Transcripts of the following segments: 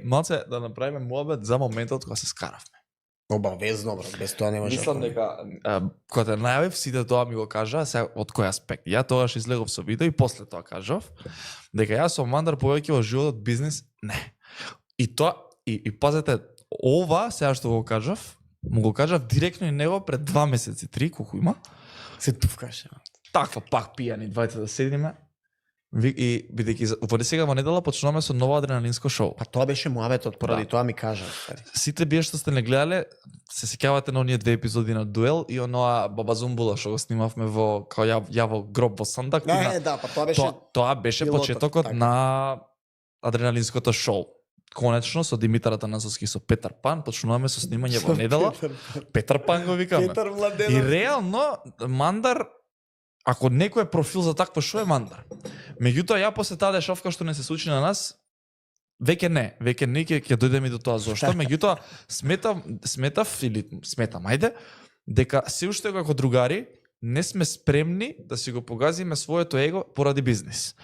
Малце да направиме муабет за моментот кога се скаравме. Обавезно, брат, без тоа не може. Мислам дека кога те најавив, сите тоа ми го кажа, сега од кој аспект. Ја тогаш излегов со видео и после тоа кажав дека јас сум мандар повеќе во животот, бизнис, не. И тоа и пазете, ова сега што го кажав, му го кажав директно и него пред 2 месеци, 3 колку има. Се тувкаше. Таква пак пијани двајца да седиме. И бидејќи сега во недела почнуваме со ново адреналинско шоу. Па тоа беше муабетот, поради тоа ми кажа. Сите бие што сте не гледале, се сеќавате на оние 2 епизоди на Дуел и оноа Баба Зумбула што го снимавме во као ја во гроб во сандак. Да, па тоа беше тоа беше почетокот така. на адреналинското шоу. Конечно со Димитар Атанасовски со Петар Пан почнуваме со снимање во недела. Петар Пан го викаме. Петар Младенов. И реално Мандар, ако некој е профил за такво шоу е Мандар. Меѓутоа ја после таа дешавка што не се случи на нас, веќе не ќе дојдеме до тоа зошто. Меѓутоа сметам, ајде, дека се уште како другари не сме спремни да си го погазиме своето его поради бизнис.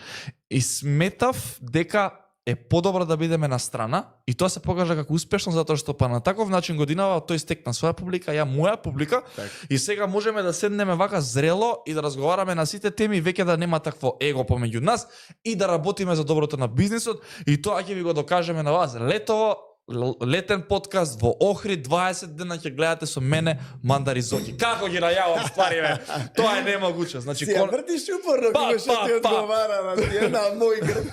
И сметав дека е подобро да бидеме на страна и тоа се покажа како успешно затоа што па на таков начин годинава тој стекна своја публика, ја моја публика и сега можеме да седнеме вака зрело и да разговараме на сите теми веќе да нема такво его помеѓу нас и да работиме за доброто на бизнисот и тоа ќе ви го докажеме на вас летово. Летен подкаст во Охрид 20 дена ќе гледате со мене Мандар и Зоки. Како ги најавам ствариве? Тоа е немогуче. Значи си ја вртиш упорно кога што ти одговара на една мој грб.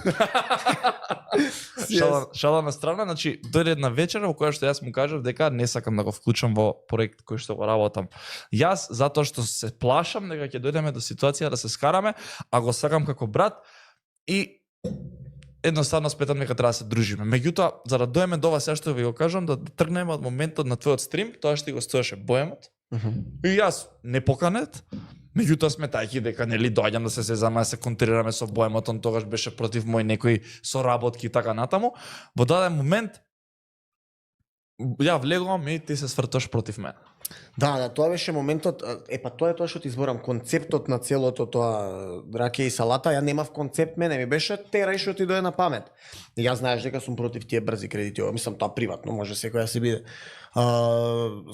Шала на страна, значи дојде една вечера во која што јас му кажав дека не сакам да го вклучам во проект кој што го работам. Јас затоа што се плашам дека ќе дојдеме до ситуација да се скараме, а го сакам како брат и едноставно сметам дека треба да се дружиме. Меѓутоа, за да доеме до ова сега што ви го кажам, да тргнеме од моментот на твојот стрим, тоа што го стоеше Боемот. И јас не поканет, меѓутоа сметајќи дека нели доаѓам да се сезаме, да се контрираме со Боемот, он тогаш беше против мој некои соработки и така натаму. Во даден момент ја влегувам и ти се сврташ против мене. Да, тоа беше моментот, па тоа е тоа што ти зборам, концептот на целото тоа раке и салата, ја немав концепт, мене ми беше терај што ти дое на памет. И јас знаеш дека сум против тие брзи кредити, мислам тоа приватно, може секој да се биде.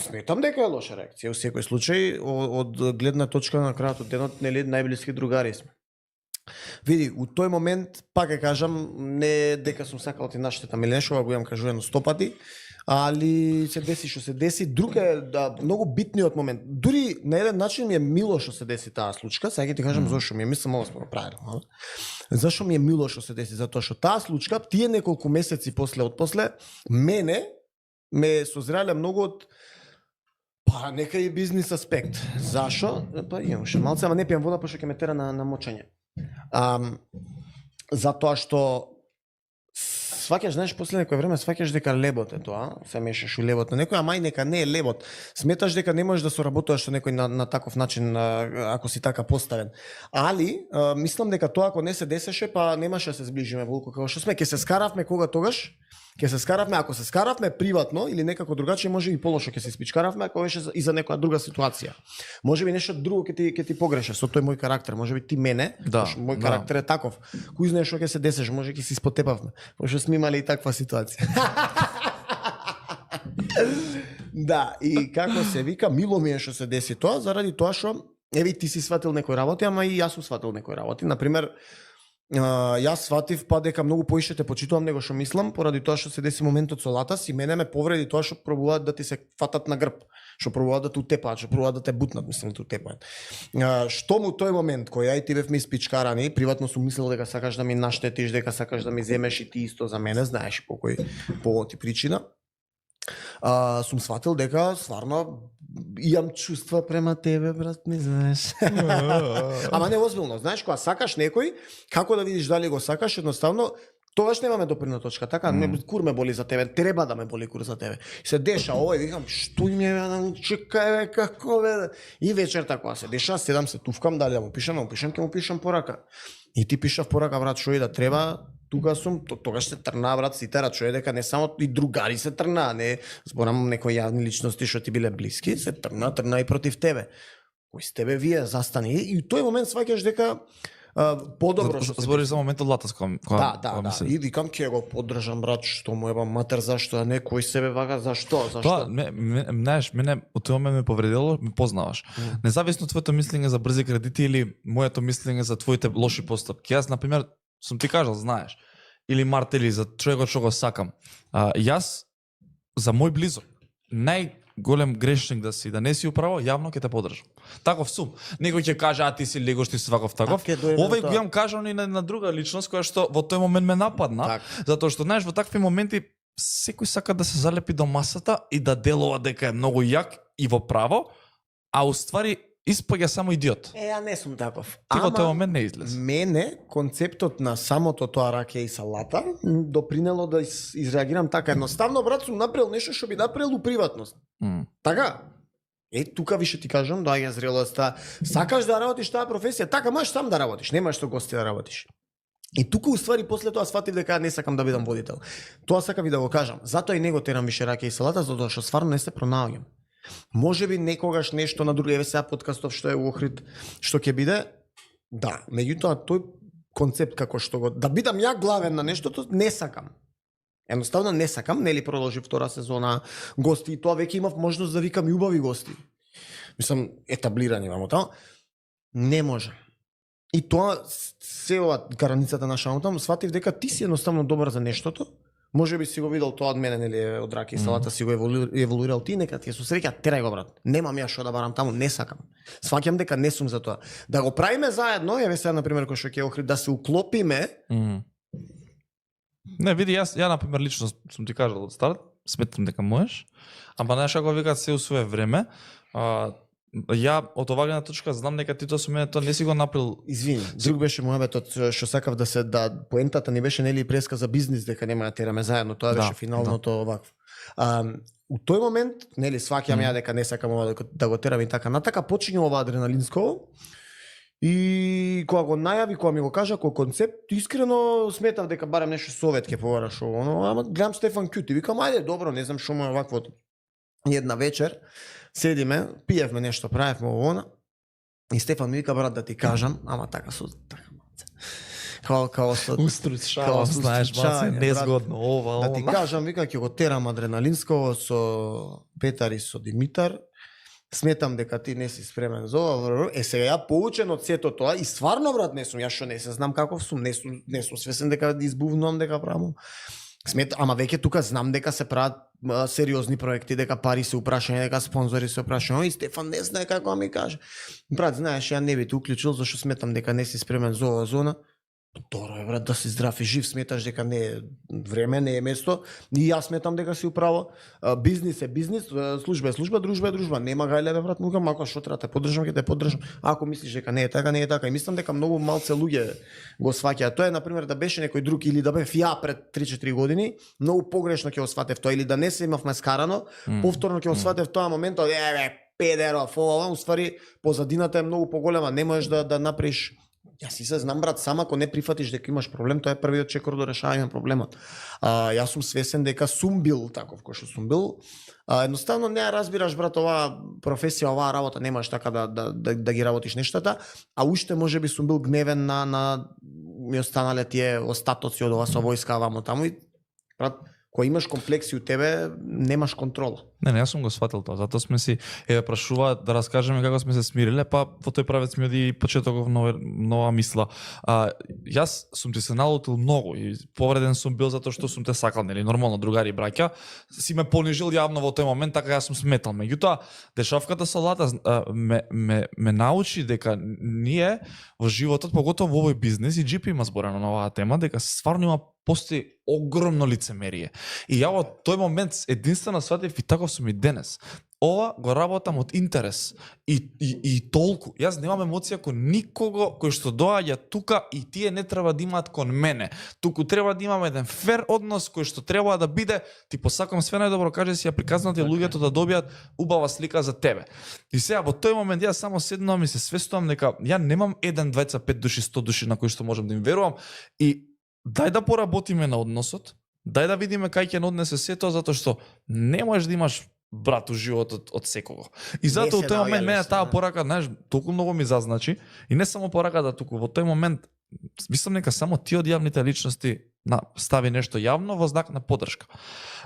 Сметам дека е лоша реакција, во секој случај, од гледна точка на крајот од денот, нели најблиски другари сме. Види, у тој момент, пак ќе кажам, не дека сум сакал ти наштетам или нешто, го имам кажувано 100 пати, али се деси што се деси. Друг е многу битниот момент. Дури на еден начин ми е мило што се деси таа случка. Сега ќе ти кажам зошто ми е, мислам ова сме го правило. Зашо ми е мило што се деси? Затоа што таа случка, тие неколку месеци после, мене ме созреле многу од нека и бизнис аспект. Зашо? Па имам ше малце, ама не пијам вода пошто ќе ме тера на мочење. Затоа што сваќаш, знаеш, после некој време сваќаш дека лебот е тоа, се мешаш у лебот на некој, ама и нека не е лебот. Сметаш дека не можеш да соработуваш со некој на таков начин, ако си така поставен. Али, мислам дека тоа ако не се десеше, па немаше да се зближиме волку како што сме. Ќе се скаравме кога тогаш? Ќе се скаравме, ако се скаравме приватно или некако другаче, може и полошо ќе се испичкаравме, ако беше и за некоја друга ситуација. Може би нешто друго ќе ти погреше со тој мој карактер, може би ти мене, мој карактер е таков. Кој знае што ќе се десеше, може ќе се испотепавме. Пошто сме имали и таква ситуација. Да, и како се вика, мило ми е што се деси тоа, заради тоа што еви ти си сватил некои работи, ама и јас сум сватил некои работи. Например, јас сватив па дека многу поише те почитувам него што мислам, поради тоа што се деси моментот со Латас и мене ме повреди тоа што пробуваат да ти се фатат на грб, што пробуваат да те утепаат, што пробуваат да те бутнат, мислам да те утепаат. Што му тој момент кој ја и ти бевме испичкарани, приватно сум мислел дека сакаш да ми наштетиш, дека сакаш да ми земеш и ти исто за мене, знаеш по кој повод и причина. Сум сватил дека стварно имам чувства према тебе, брат, ми знаеш. Ама не озбилно, знаеш, кога сакаш некој, како да видиш дали го сакаш, едноставно тогаш немаме допирна точка, така, кур ме боли за тебе, треба да ме боли кур за тебе. Се деша ова и викам, што им е, чекај бе, како бе. И вечерта кога се деша, седам се туфкам, дали да му пишам, ќе му пишам порака. И ти пишав порака, брат, што и да треба, тука сум, тогаш се трна, брат, сите рачуе дека не само и другари се трна, не зборам некои јавни личности што ти биле блиски, се трна и против тебе. Кој с тебе вие застани и у тој момент сваќаш дека подобро што се Збориш за моментот латас кога Да. И викам ќе го поддржам брат, што му еба матер, зашто а не кој себе вака, зашто? Тоа, знаеш, мене од тој момент ме повредило, ме познаваш. Независно од твоето мислење за брзи кредити или моето мислење за твоите лоши постапки. Јас, например, сум ти кажал, знаеш, или мартели за човекот што го сакам. Јас, за мој близок, најголем грешник да си, да не си управо, јавно ќе те поддржам. Таков сум. Некој ќе каже, а ти си легош, ти си ваков таков. Овој го имам кажано и на друга личност која што во тој момент ме нападна, затоа што знаеш во такви моменти секој сака да се залепи до масата и да делува дека е многу јак и во право, а уствари испаѓа само идиот. Ја не сум таков. Ти во тој момент не излез. Мене концептот на самото тоа раке и салата допринело да изреагирам така. Едноставно брат сум направил нешто што би направил у приватност. Така? Тука више ти кажам, доаѓа зрелоста. Сакаш да работиш таа професија, така можеш сам да работиш, немаш што гости да работиш. И тука уствари после тоа сфатив дека не сакам да бидам водител. Тоа сакам и да го кажам. Затоа и него терам више раке и салата, затоа што стварно не се пронаоѓам. Може би некогаш нешто на други, еве сега подкастов што е у Охрид, што ќе биде, да, меѓутоа тој концепт како што го да бидам ја главен на нештото, не сакам. Едноставно не сакам, нели продолжи втора сезона гости и тоа веќе имав можност да викам и убави гости. Мислам етаблирани вамо тоа. Не може. И тоа се ова границата на шаното, сватив дека ти си едноставно добар за нештото. Може би си го видел тоа од мене, нели, од раке и салата си го еволуирал ти, нека ти е со среќа, терај го брат. Немам ја што да барам таму, не сакам. Сваќам дека не сум за тоа. Да го правиме заедно, еве сега на пример кој што ќе Охрид, да се уклопиме. Не, види, ја на пример лично сум ти кажал од старт, сметам дека можеш. Ама знаеш како викаат се у свое време. Ја од оваа гледна точка знам дека ти тоа со мене тоа не си го направил. Извини, друг беше мојабетот што сакав да поентата ни беше нели преска за бизнис дека нема да тераме заедно, тоа беше финалното овакво. У тој момент, нели сваќам ја дека не сакам ова да го терам и така натака, почиња ова адреналинско. И кога го најави, кога ми го кажа кој концепт, искрено сметав дека барем нешто совет ќе побараш оно, ама гледам Стефан Кјути, викам ајде добро, не знам што му е овакво. Една вечер седиме, пиевме нешто, правевме ово, и Стефан ми вика брат да ти кажам, ама така со така као со уструц шала, знаеш, баце незгодно ова. Да ти кажам, вика ќе го терам адреналинско со Петар и со Димитар. Сметам дека ти не си спремен за ова. Сега ја поучен од сето тоа и стварно брат не сум, ја што не се знам каков сум, не сум свесен дека избувнувам дека правам. Ама веќе тука знам дека се прават сериозни проекти, дека пари се упрашање, дека спонзори се упрашање. И Стефан не знае како ми каже. Брат, знаеш, ја не би те уклучил зашто сметам дека не си спремен за оваа зона. Добро е брат, да си здрав и жив, сметаш дека не е време, не е место. И јас сметам дека си управо. Бизнис е бизнис, служба е служба, дружба е дружба. Нема гајле бе брат, мугам, ако што треба те поддржам, ќе те поддржам. Ако мислиш дека не е така, не е така. И мислам дека многу малце луѓе го сваќаат. Тоа е на пример да беше некој друг или да бев ја пред 3-4 години, многу погрешно ќе го сватев тоа или да не се имавме скарано, повторно ќе го сватев тоа моментот, педеров, ова, уствари позадината е многу поголема, не можеш да направиш. Јас си се знам брат, само ако не прифатиш дека имаш проблем, тоа е првиот чекор до решавање на проблемот. Јас сум свесен дека сум бил таков кој што сум бил. Едноставно не разбираш брат оваа професија, оваа работа, немаш така да ги работиш нештата, а уште можеби сум бил гневен на ми останале тие остатоци од ова со војска вамо таму и брат, кога имаш комплекси у тебе, немаш контрола. Не, јас сум го сватил тоа. Затоа сме си прашуваат да раскажеме како сме се смириле, па во тој правец ми оди почетоков нова мисла. Јас сум ти се налутил многу и повреден сум бил затоа што сум те сакал, нели нормално другари и браќа, си ме понижил јавно во тој момент, така јас сум сметал. Меѓутоа, дешавката со Лата ме научи дека ние во животот, поготово во овој бизнес, и GP има зборено на оваа тема, дека стварно има постои огромно лицемерие. И ја во тој момент единствено сватив и таков сум и денес. Ова го работам од интерес и толку. Јас немам емоција кон никого кој што доаѓа тука и тие не треба да имаат кон мене. Туку треба да имаме еден фер однос кој што треба да биде, ти посакам све најдобро, каже си ја приказнати луѓето да добијат убава слика за тебе. И сега во тој момент јас само седнувам и се свестувам дека ја немам 1, 2, 5 души, 100 души на кои што можам да им верувам и дај да поработиме на односот, дај да видиме кај ќе однесе се тоа, затоа што не можеш да имаш брат у животот од секого. И затоа во тој момент мене таа порака, знаеш, толку многу ми зазначи и не само пораката, туку во тој момент мислам дека само ти од јавните личности стави нешто јавно во знак на поддршка.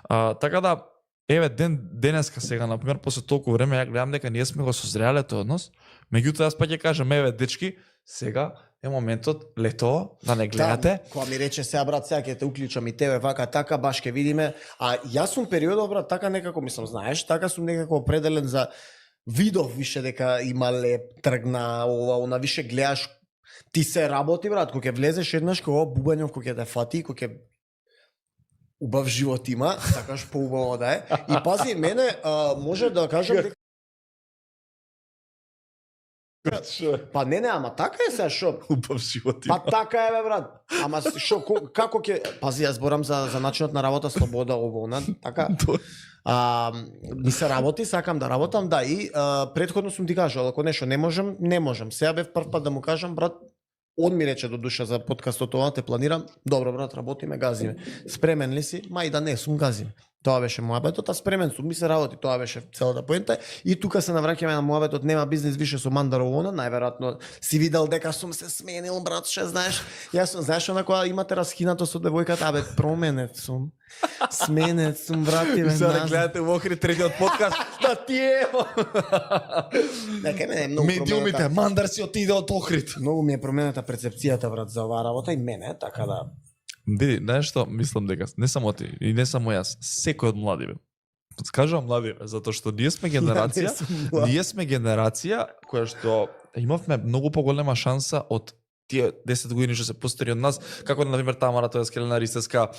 Така да, еве денеска сега, например, после толку време, ја гледам дека ние сме го созреле тој однос, меѓутоа јас пак ќе кажам, еве дечки, сега е моментот, лето, да не гледате. Кога ми рече сега брат, сега ќе те уклучам и тебе вака така, баш ќе видиме. А јас сум периодов брат, така некако мислам, знаеш, така сум некако определен за видов више дека има леп, тргна, ова, она више гледаш, ти се работи брат, кога ќе влезеш еднаш кога бубањов кога ќе те фати, кога ќе убав живот има, сакаш поубаво да е. И пази, мене може да кажам дека па не, ама така е сега, шо? Убав живот има. Па така е бе брат. Ама шо, како ќе... Пази, јас зборам за начинот на работа, слобода, ово, така. Ми се работи, сакам да работам, да, и претходно сум ти кажал, ако нешто не можам, не можам. Сега бев прв пат да му кажам, брат, он ми рече до душа за подкастот, ова те планирам, добро брат, работиме, газиме. Спремен ли си? Мај да не сум, газиме. Тоа беше муабетот, а спремен сум, ми се работи, тоа беше целата поента. И тука се навраќаме на муабетот, нема бизнес више со Мандаровона, најверојатно си видел дека сум се сменил, брат, ше знаеш. Јас сум, знаеш она кога имате раскинато со девојката, абе променет сум. Сменет сум, брати ме. Сега гледате во Охрид третиот подкаст, да ти е. Дека мене е многу медиумите, Мандар си отиде од Охрид. Многу ми е променета перцепцијата брат за оваа работа и мене, така да. Види, знаеш што, мислам дека не само ти и не само јас, секој од младиве. Кажувам младиве, затоа што ние сме генерација, која што имавме многу поголема шанса од тие 10 години што се постари од нас, како на пример Тамара Тојаскелена Ристеска,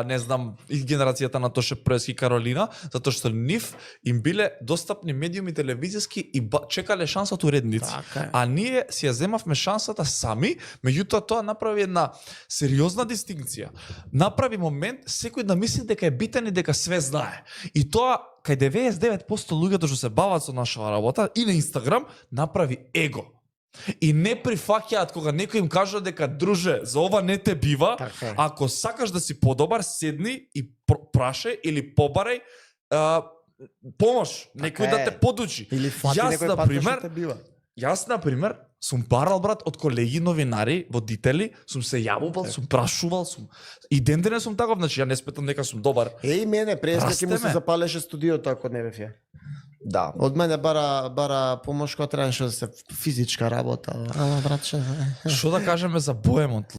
не знам, и генерацијата на Тоше Прески, Каролина, затоа што нив им биле достапни медиуми телевизиски и чекале шансата уредници. А ние си ја земавме шансата сами, меѓутоа тоа направи една сериозна дистинкција. Направи момент секој да мисли дека е битен и дека све знае. И тоа кај 99% луѓето што се бават со наша работа и на Инстаграм направи его. И не прифаќаат кога некој им кажа дека друже, за ова не те бива, ако сакаш да си подобар, седни и праше или побарај помош, некој да те подучи. Или фати некој пат што те бива. Јас, например, сум барал, брат, од колеги новинари, водители, сум се јавувал, сум прашувал, и ден денес сум таков, значи ја не сметам дека сум добар. Еј, мене, преска ќе му се запалеше студиото ако не бев ја. Да. Од мене бара помош кога требаше да се физичка работа. Ама братче. Што да кажеме за Боемонт?